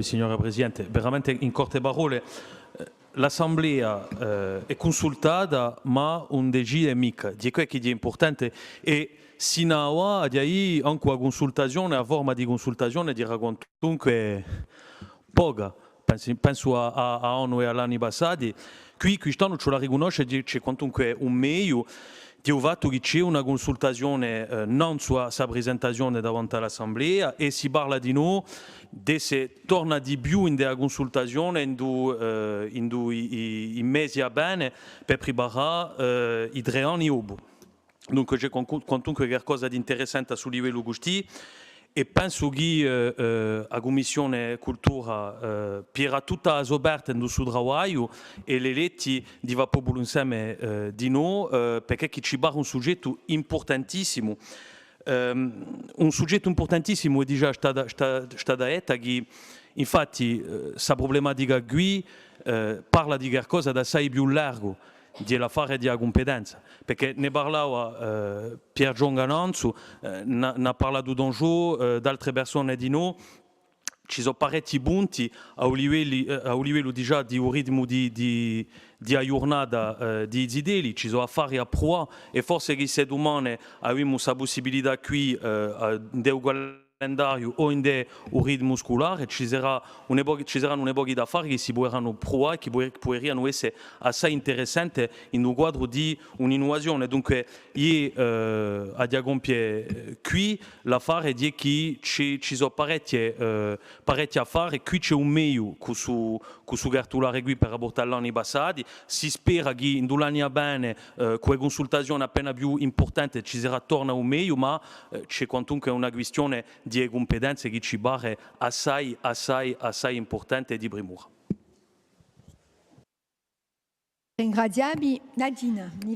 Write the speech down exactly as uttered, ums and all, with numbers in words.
Signora Presidente, veramente in corte parolle, eh, l'Assemblea, eh, hè cunsultata, ma ùn decide micca. Hè què chì hè impurtante, è sin'avà, ghjè ancu a cunsultazione, a forma di cunsultazione, dirà quantunque poca. Pensu, pensu à, à, à l'annu è à l'anni passati. Quì, quist'annu ci vole à ricunnosce, ci hè quantunque un megliu, di u fattu chì ci hè una cunsultazione, eh, nanzu à sta presentazione davanti à l'Assemblea, è si parla dinò, d'esse torna di più in a cunsultazione, in u, eh, in u, i, i, i mesi à vene, per preparà, eh, i trè anni dopu. Dunque, ci hè quancu-, quantunque qualcosa d'interessante à stu livellu custì, è pensu chì, eh, eh, a Cummissione Cultura, eh, pierà tutta a so parte in u so travagliu, è l'eletti di fà populu inseme, eh, dinò, eh, perchè chì ci pare un sughjettu impurtantissimu. Ehm, un sughjettu impurtantissimu, hè digià stata, sta-, stata detta chì, infatti, eh, sta prublematica quì, eh, parla di qualcosa d'assai più largu di l'affare di a cumpetenza, perchè ne parlava, eh, Pierre Gionga nanzu, eh, n'hà, n'hà parlatu Don Jo, eh, d'altre persone dinò, ci sò parechji punti à u livelli, eh, à u livellu digià di u ritmu di, di, di a ghjurnata, eh, di i zitelli, ci sò affari à pruvà, è forse chì s'è dumane avimu sta pussibilità quì, eh, à, di u calendariu o ind'è u ritmu sculare, ci sarà un pocu, ci sarannu un pocu d'affari chì si puderanu pruvà, chì puder-, puderianu esse assai interessanti in u quadru di un'innuvazione. Dunque, eiu, eh, aghju à compie, eh, quì, l'affare hè chì ci, ci sò parechje, eh, parechji affari, quì ci hè un megliu cù stu, cù stu cartulare quì per rapportu à l'anni passati. Si spera chì in l'anni à vene, eh, cù e cunsultazione appena più impurtante ci sarà torna un megliu, ma, eh, ci hè quantunque una quistione di e cumpetenze chì ci pare assai, assai, assai impurtante è di primura. Ringrazià vi, Nadine, mi